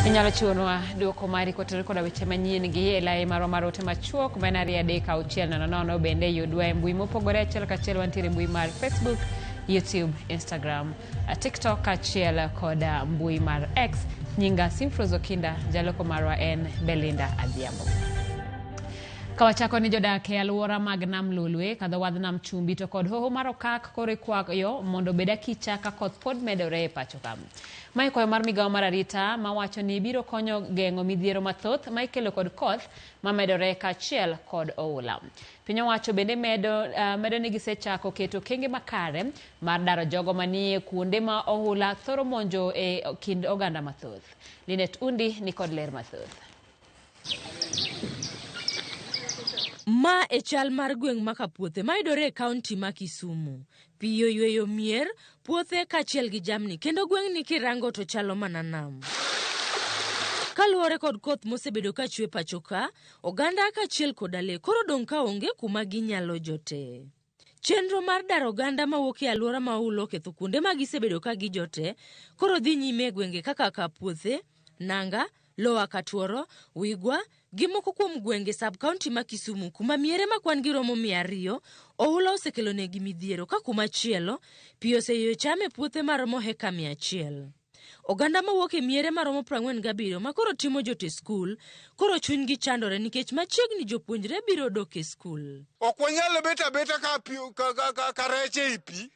Inyalo chiwonwa dwoko mari kotenore koda weche manyien gi e lai marwa mar ote machuok ma en 23600. Bende yudwa e mbui mopogore achiel kachiel, wantiere e mbui mar Facebook, YouTube, Instagram, TikTok kaachiel kod mbui mar X. Nyinga Simfros Okinda, jaloko marwa en Belinda Adhiambo. Kawachako ni jodak e alwora mag Nam Lolwe, kadho wadh Nam Chumbi to kod hoho mar Okak koro ikwayo mondo obed akicha ka koth pod medore e pacho ka. Mae kwayo mar migawo mar arita mawacho ni biro konyo geng'o midhiero mathoth ma ikelo kod koth mamedore kaachiel kod oula. Piny owacho bende medo ni gisechako keto okenge makare mar daro jogo manie kuonde ma ohula thoro monjo e kind oganda mathoth. Linet Undi ni kod ler mathoth. Ma e chal mar gweng' ma Kapuothe mayudore e kaunti ma Kisumu. Pi oyweyo mier, puothe kaachiel gi jamni kendo gweng'ni kirango to chalo mana nam. Kaluwore kod koth mosebedo ka chwe pacho ka, oganda kaachiel koda le koro odong' ka onge kuma ginyalo jote. Chenro mar daro oganda mawuok e alwora ma oula oketho kuonde ma gisebedo ka gijote koro dhi nyime e gwenge kaka Kapuothe, Nanga, Lower Katuoro, Wigwa gi moko kuom gwenge sub county ma Kisumu kuma miere ma kwan gi romo 200 oula osekelonegi midhiero ka kuma chielo pi oseyweyo cham e puothe maromo heka 100. Oganda mawuok e miere maromo 47 ma koro timo jot e skul koro chunygi chandore nikech machiegni jopuonjre biro dok e skul. Ok wanyal bet abeta ka, pi, ka, ka, ka, ka rech ei pi.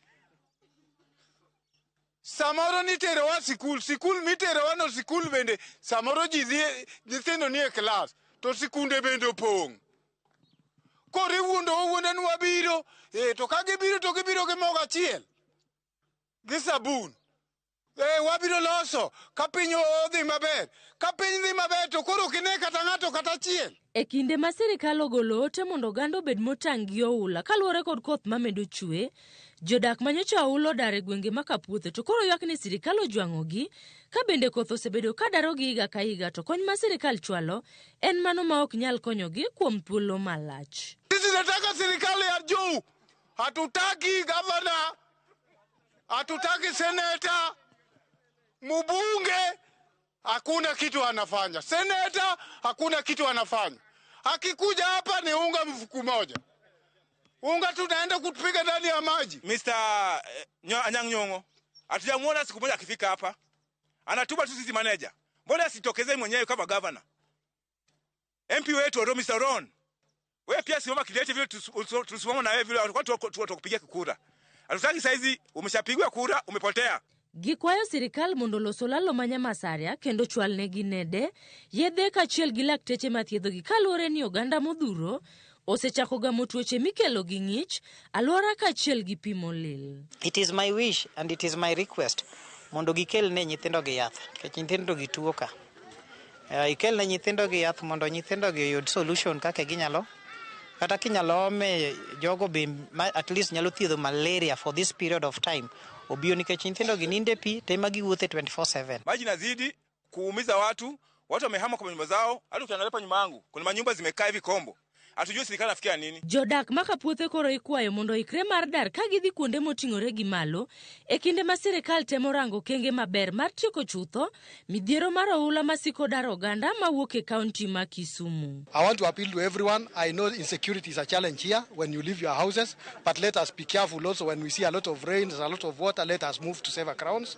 Samoro niterowa sikul, sikul miterowa no sikul bende samoro ji dhi, nyithindo nie klas to sikunde bende opong'. Koro iwuondo wuonda ni wabiro, to ka gibiro to gibiro gi mogo achiel gi sabun. Wabiro loso ka piny odhi maber. Ka piny dhi maber to koro ok ine kata ng'ato kata achiel. E kinde ma sirikal ogolo ote mondo oganda obed motang' gi oula kaluwore kod koth mamedo chwe, jodak manyocha oula odar e gwenge ma Kapuothe to koro ywak ni sirikal ojwang'ogi ka bende koth osebedo ka darogi higa ka higa to kony ma sirikal chwalo en mano ma ok nyal konyogi kuom thuolo malach. Sisi tunataka serikali ya juu, hatutaki gavana, hatutaki seneta, mbunge hakuna kitu anafanya, seneta hakuna kitu anafanya. Akikuja hapa ni unga mfuko moja, unga tunaenda kupiga ndani ya maji. Mr. Anyang' Nyong'o hatujamuona siku moja akifika hapa, anatuma tu sisi manager. Mbona asitokezee mwenyewe kama governor? MP wetu Oro, Mr. Ron, wewe pia simama kidete vile tulisimama na wewe vile watu watakupigia kura. Hatutaki saizi umeshapigwa kura umepotea. Gikwayo sirikal mondo olos olalo ma Nyamasaria kendo chwalnegi nede, yedhe kaachiel gi lakteche mathiedhogi kaluwore ni oganda modhuro osechako gamo tuoche mikelo gi ng'ich, alwora kaachiel gi pi molil. It is my wish and it is my request mondo gikel ne nyithindo gi yath nikech nyithindo gi tuo ka. Ikel ne nyithindo gi yath mondo nyithindo gi oyud solution kaka ginyalo kata kinyalo ome jogo be ma at least nyalo thiedho malaria for this period of time obiro nikech nyithindo gi ninde pi to ema giwuothe 24/7. Maji inazidi kuumiza watu, watu wamehama kwa nyumba zao. Hata ukiangalia hapa nyuma yangu kuna manyumba zimekaa hivi kombo, hatujui serikali nafikia nini. Jodak ma Kapuothe koro ikwayo mondo oikre mar dar ka gidhi kuonde moting'ore gi malo e kinde ma sirikal temo rango okenge maber mar tieko chutho midhiero mar oula masiko daro oganda mawuok e kaunti ma Kisumu. I want to appeal to everyone. I know insecurity is a challenge here when you leave your houses, but let us be careful also when we see a lot of rain, there's a lot of water, let us move to safer grounds.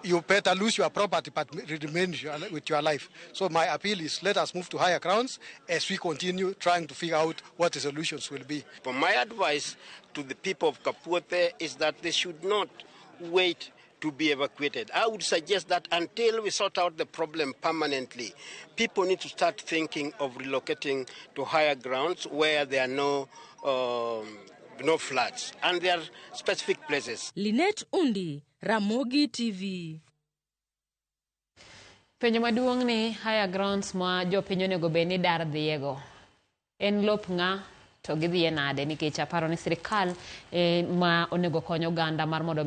You better lose your property but remain with your life. So my appeal is let us move to higher grounds as we continue trying to figure out what the solutions will be. But my advice to the people of Kapuothe is that they should not wait to be evacuated. I would suggest that until we sort out the problem permanently, people need to start thinking of relocating to higher grounds where there are no floods, and there are specific places. Lynette Undi, Ramogi TV. Penjo maduong' ni higher grounds ma jopiny onego bed ni dar dhiego en lop ng'a to gidhiye nade, nikech aparo ni sirikal ma onego kony oganda mar mondo